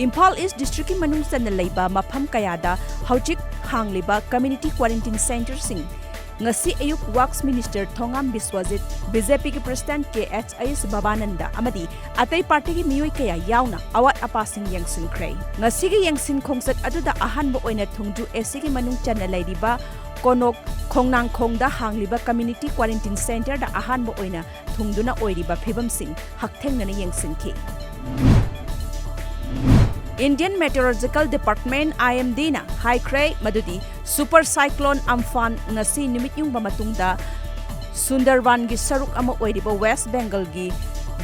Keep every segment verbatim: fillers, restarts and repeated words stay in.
ꯏꯝꯐꯥꯜ ꯏꯁ ꯗꯤꯁꯇ꯭ꯔꯤꯛꯀꯤ ꯃꯅꯨꯡ ꯆꯟꯅ ꯂꯩꯕ ꯃꯐꯝ ꯀꯌꯥꯗ ꯍꯧꯖꯤꯛ ꯍꯥꯡꯂꯤꯕ ꯀꯝꯃ꯭ꯌꯨꯅꯤꯇꯤ ꯀ꯭ꯋꯥꯔꯦꯟꯇꯤꯟ ꯁꯦꯟꯇꯔꯁꯤꯡ ꯉꯁꯤ ꯑꯌꯨꯛ ꯋꯥꯔꯛꯁ ꯃꯤꯅꯤꯁꯇꯔ ꯊꯣꯉꯥꯝ ꯕꯤꯁ꯭ꯋꯖꯤꯠ, ꯕꯤꯖꯦꯄꯤꯒꯤ ꯄ꯭ꯔꯁꯤꯗꯦꯟꯠ ꯀꯦ ꯑꯦꯆ ꯑꯌꯨꯁ ꯚꯕꯥꯅꯟꯗ ꯑꯃꯗꯤ ꯑꯇꯩ ꯄꯥꯔꯇꯤꯒꯤ ꯃꯤꯑꯣꯏ ꯀꯌꯥ ꯌꯥꯎꯅ ꯑꯋꯥꯠ ꯑꯄꯥꯁꯤꯡ ꯌꯦꯡꯁꯤꯟꯈ꯭ꯔꯦ꯫ ꯉꯁꯤꯒꯤ ꯌꯦꯡꯁꯤꯟ ꯈꯣꯡꯆꯠ ꯑꯗꯨꯗ ꯑꯍꯥꯟꯕ ꯑꯣꯏꯅ ꯊꯣꯡꯖꯨ ꯑꯦꯁꯤꯒꯤ ꯃꯅꯨꯡ ꯆꯟꯅ ꯂꯩꯔꯤꯕ ꯀꯣꯅꯣꯛ ꯈꯣꯡꯅꯥꯡꯈꯣꯡꯗ ꯍꯥꯡꯂꯤꯕ ꯀꯝꯃ꯭ꯌꯨꯅꯤꯇꯤ ꯀ꯭ꯋꯥꯔꯦꯟꯇꯤꯟ ꯁꯦꯟꯇꯔꯗ ꯑꯍꯥꯟꯕ ꯑꯣꯏꯅ ꯊꯨꯡꯗꯨꯅ ꯑꯣꯏꯔꯤꯕ ꯐꯤꯕꯝꯁꯤꯡ ꯍꯛꯊꯦꯡꯅꯅ ꯌꯦꯡꯁꯤꯟꯈꯤ꯫ Indian Meteorological Department, I M D ꯅ ꯍꯥꯏꯈ꯭ꯔꯦ ꯃꯗꯨꯗꯤ ꯁꯨꯄꯔ ꯁꯥꯏꯀ꯭ꯂꯣꯟ ꯑꯝꯐꯥꯟ ꯉꯁꯤ ꯅꯨꯃꯤꯠ ꯌꯨꯡꯕ ꯃꯇꯨꯡꯗ ꯁꯨꯟꯗꯔꯕꯥꯟꯒꯤ ꯁꯔꯨꯛ ꯑꯃ ꯑꯣꯏꯔꯤꯕ ꯋꯦꯁ꯭ꯠ ꯕꯦꯡꯒꯜꯒꯤ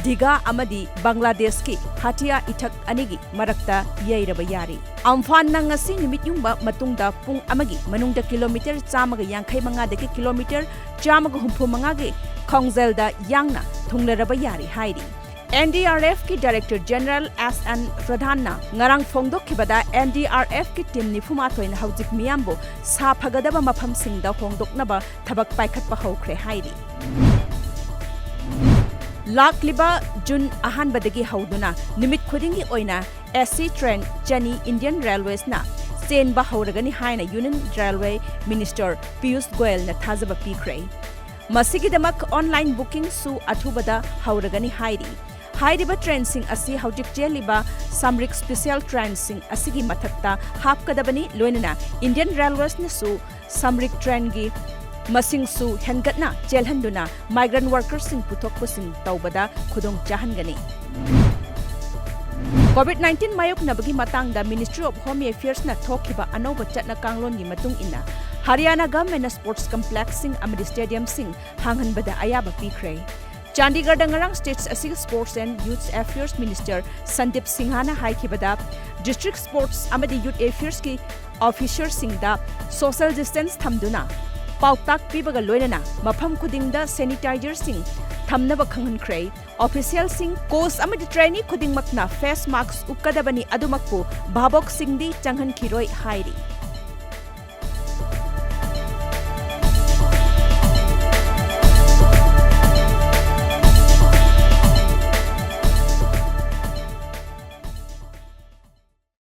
ꯗꯤꯘꯥ ꯑꯃꯗꯤ ꯕꯪꯒ꯭ꯂꯥꯗꯦꯁꯀꯤ ꯍꯥꯇꯤꯌꯥ ꯏꯊꯠ ꯑꯅꯤꯒꯤ ꯃꯔꯛꯇ ꯌꯩꯔꯕ ꯌꯥꯔꯤ꯫ ꯑꯝꯐꯥꯟꯅ ꯉꯁꯤ ꯅꯨꯃꯤꯠ ꯌꯨꯡꯕ ꯃꯇꯨꯡꯗ ꯄꯨꯡ ꯑꯃꯒꯤ ꯃꯅꯨꯡꯗ ꯀꯤꯂꯣꯃꯤꯇꯔ ꯆꯥꯝꯃꯒ ꯌꯥꯡꯈꯩ ꯃꯉꯥꯗꯒꯤ ꯀꯤꯂꯣꯃꯤꯇꯔ ꯆꯥꯝꯃꯒ ꯍꯨꯝꯐꯨ ꯃꯉꯥꯒꯤ ꯈꯣꯡꯖꯦꯜꯗ ꯌꯥꯡꯅ ꯊꯨꯡꯂꯔꯕ ꯌꯥꯔꯤ ꯍꯥꯏꯔꯤ꯫ ꯑꯦꯟ ꯗꯤ ꯑꯥꯔ ꯑꯦꯐꯀꯤ ꯗꯥꯏꯔꯦꯛꯇꯔ ꯖꯦꯅꯔꯦꯜ ꯑꯦꯁ ꯑꯦꯟ ꯄ꯭ꯔꯙꯥꯟꯅ ꯉꯔꯥꯡ ꯐꯣꯡꯗꯣꯛꯈꯤꯕꯗ, ꯑꯦꯟ ꯗꯤ ꯑꯥꯔ ꯑꯦꯐꯀꯤ ꯇꯤꯝ ꯅꯤꯐꯨ ꯃꯥꯊꯣꯏꯅ ꯍꯧꯖꯤꯛ ꯃꯤꯌꯥꯝꯕꯨ ꯁꯥꯐꯒꯗꯕ ꯃꯐꯝꯁꯤꯡꯗ ꯍꯣꯡꯗꯣꯛꯅꯕ ꯊꯕꯛ ꯄꯥꯏꯈꯠꯄ ꯍꯧꯈ꯭ꯔꯦ ꯍꯥꯏꯔꯤ꯫ ꯂꯥꯛꯂꯤꯕ ꯖꯨꯟ ꯑꯍꯥꯟꯕꯗꯒꯤ ꯍꯧꯗꯨꯅ ꯅꯨꯃꯤꯠ ꯈꯨꯗꯤꯡꯒꯤ ꯑꯣꯏꯅ ꯑꯦ ꯁꯤ ꯇ꯭ꯔꯦꯟ ꯆꯅꯤ ꯏꯟꯗꯤꯌꯟ ꯔꯦꯜꯋꯦꯁꯅ ꯆꯦꯟꯕ ꯍꯧꯔꯒꯅꯤ ꯍꯥꯏꯅ ꯌꯨꯅꯤꯌꯟ ꯔꯦꯜꯋꯦ ꯃꯤꯅꯤꯁꯇꯔ ꯄꯤꯌꯨꯁ ꯒꯣꯌꯜꯅ ꯊꯥꯖꯕ ꯄꯤꯈ꯭ꯔꯦ꯫ ꯃꯁꯤꯒꯤꯗꯃꯛ ꯑꯣꯟꯂꯥꯏꯟ ꯕꯨꯀꯤꯡꯁꯨ ꯑꯊꯨꯕꯗ ꯍꯧꯔꯒꯅꯤ ꯍꯥꯏꯔꯤ꯫ ꯍꯥꯏꯔꯤꯕ ꯇ꯭ꯔꯦꯟꯁꯤꯡ ꯑꯁꯤ ꯍꯧꯖꯤꯛ ꯆꯦꯜꯂꯤꯕ ꯁꯥꯝꯔꯤꯛ ꯁ꯭ꯄꯦꯁꯤꯌꯦꯜ ꯇ꯭ꯔꯦꯟꯁꯤꯡ ꯑꯁꯤꯒꯤ ꯃꯊꯛꯇ ꯍꯥꯞꯀꯗꯕꯅꯤ, ꯂꯣꯏꯅꯅ ꯏꯟꯗꯤꯌꯟ ꯔꯦꯜꯋꯦꯁꯅꯁꯨ ꯁꯥꯝꯔꯤꯛ ꯇ꯭ꯔꯦꯟꯒꯤ ꯃꯁꯤꯡꯁꯨ ꯍꯦꯟꯒꯠꯅ ꯆꯦꯜꯍꯟꯗꯨꯅ ꯃꯥꯏꯒ꯭ꯔꯦꯟꯠ ꯋꯥꯔꯀꯔꯁꯤꯡ ꯄꯨꯊꯣꯛ ꯄꯨꯁꯤꯟ ꯇꯧꯕꯗ ꯈꯨꯗꯣꯡ ꯆꯥꯍꯟꯒꯅꯤ꯫ ꯀꯣꯚꯤꯗ ꯅꯥꯏꯟꯇꯤꯟ ꯃꯥꯌꯣꯛꯅꯕꯒꯤ ꯃꯇꯥꯡꯗ ꯃꯤꯅꯤꯁꯇ꯭ꯔꯤ ꯑꯣꯐ ꯍꯣꯝ ꯑꯦꯐꯤꯌꯔꯁꯅ ꯊꯣꯛꯈꯤꯕ ꯑꯅꯧꯕ ꯆꯠꯅ ꯀꯥꯡꯂꯣꯟꯒꯤ ꯃꯇꯨꯡ ꯏꯟꯅ, ꯍꯔꯤꯌꯥꯅꯥ ꯒꯚꯔꯟꯃꯦꯟꯠꯅ ꯁ꯭ꯄꯣꯔꯠꯁ ꯀꯝꯄ꯭ꯂꯦꯛꯁꯁꯤꯡ ꯑꯃꯗꯤ ꯁ꯭ꯇꯦꯗꯤꯌꯝꯁꯤꯡ ꯍꯥꯡꯍꯟꯕꯗ ꯑꯌꯥꯕ ꯄꯤꯈ꯭ꯔꯦ꯫ ꯆꯥꯟꯗꯤꯒꯔꯗ ꯉꯔꯥꯡ ꯁ꯭ꯇꯦꯠ ꯑꯁꯤꯒꯤ sports and youth affairs minister Sandeep ꯁꯤꯡꯍꯅ ꯍꯥꯏꯈꯤꯕꯗ, ꯗꯤꯁꯇ꯭ꯔꯤꯛ ꯁ꯭ꯄꯣꯔꯠꯁ ꯑꯃꯗꯤ ꯌꯨꯊ ꯑꯦꯐꯤꯌꯔꯁꯀꯤ ꯑꯣꯐꯤꯁꯔꯁꯤꯡꯗ ꯁꯣꯁꯤꯌꯦꯜ ꯗꯤꯁꯇꯦꯟꯁ ꯊꯝꯗꯨꯅ ꯄꯥꯎꯇꯥꯛ ꯄꯤꯕꯒ ꯂꯣꯏꯅꯅ ꯃꯐꯝ ꯈꯨꯗꯤꯡꯗ ꯁꯦꯅꯤꯇꯥꯏꯖꯔꯁꯤꯡ ꯊꯝꯅꯕ ꯈꯪꯍꯟꯈ꯭ꯔꯦ꯫ ꯑꯣꯐꯤꯁꯤꯌꯦꯜꯁꯤꯡ, ꯀꯣꯆ ꯑꯃꯗꯤ ꯇ꯭ꯔꯦꯅꯤ ꯈꯨꯗꯤꯡꯃꯛꯅ ꯐꯦꯁ ꯃꯥꯁ꯭ꯛ ꯎꯞꯀꯗꯕꯅꯤ, ꯑꯗꯨꯃꯛꯄꯨ ꯚꯥꯕꯣꯛꯁꯤꯡꯗꯤ ꯆꯪꯍꯟꯈꯤꯔꯣꯏ ꯍꯥꯏꯔꯤ꯫